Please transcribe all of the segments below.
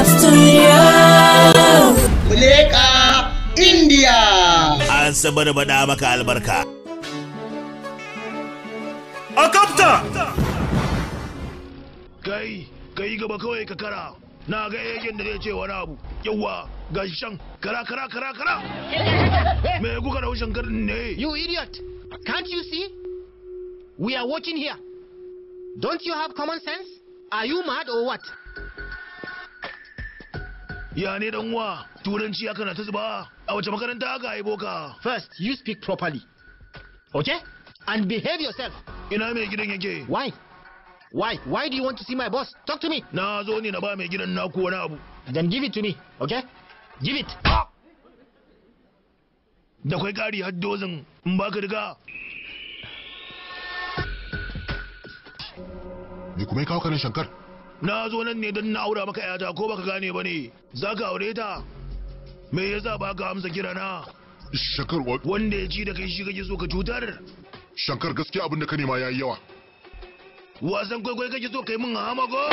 Top Studio. Muleka India. An sabarbada maka albarka. A kafta! Kai, kai gaba kawai ka kara. Na ga yakin da zai ce wani abu. Yawwa, gashi can. Kara kara kara kara. Me kuka da Shankar ne? You idiot! Can't you see? We are watching here. Don't you have common sense? Are you mad or what? Ya ne dan uwa, turanci haka na ta zuba. A wace makaranta aka haibo ka? First, you speak properly. Okay? And behave yourself. Ina mai gidan yake? Why? Why? Why do you want to see my boss? Talk to me. Na zo ne na ba mai gidan naku wani abu. Then give it to me, okay? Give it. Da kwai kari har dozin in baka riga. Me kuma ya kawo kanin Shankar? Na zo nan ne don na aura maka yata ko baka gane ba ne. Za ka aure ta? Me yasa baka amsa kirana? Shankar wanda ya ci da kai shi kake so ka cutar? Shankar gaskiya abin da ka nema yayi yawa. Wasan kwaikwayo kake so kai min hamago?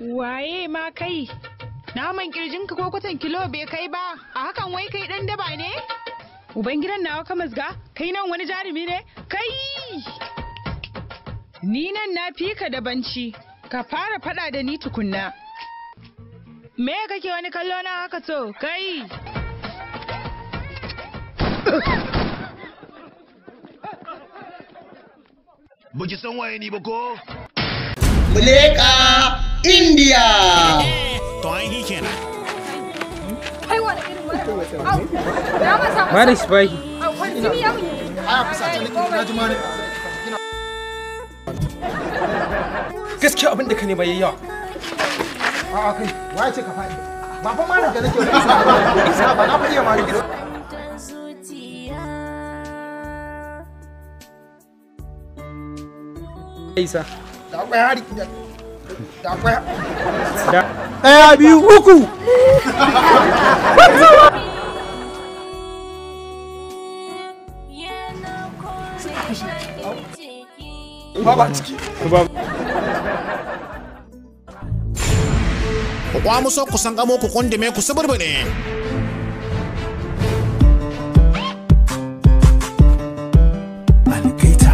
Waye ma kai? Naman kirjinka ko kwatan kilo bai kai ba, a hakan wai kai dan daba ne? Ubangidan nawa ka mazga? Kai nan wani jarumi ne? Kai! Ni nan na fi ka dabanci, ka fara fada da ni tukunna. Me kake wani kallo na haka to? Kai! Baki san waye ni ba ko? Muleka India. To ai shi kenan. Kai wani irin mara. Au, na masa. Mara shi bai. Au, wani jini ya mun. Aya fusace nake na ji mani. Gaskiya abin da ka nema yayi yawa. A'a kai, waye ce ka faɗi? Ba fa malam da nake wani isa ba, na fa iya mari. Isa. Da akwai hari da akwai. Ɗaya biyu uku. Ba ciki. Ku kwamuso ku san kamo ku kundume ku suburbune. Algaita.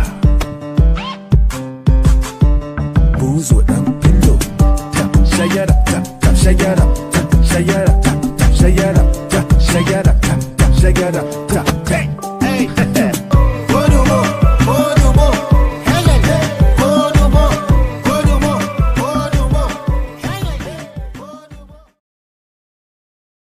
Buzo dan fillo. Shayara, shayara, shayara, shayara, shayara, shayara,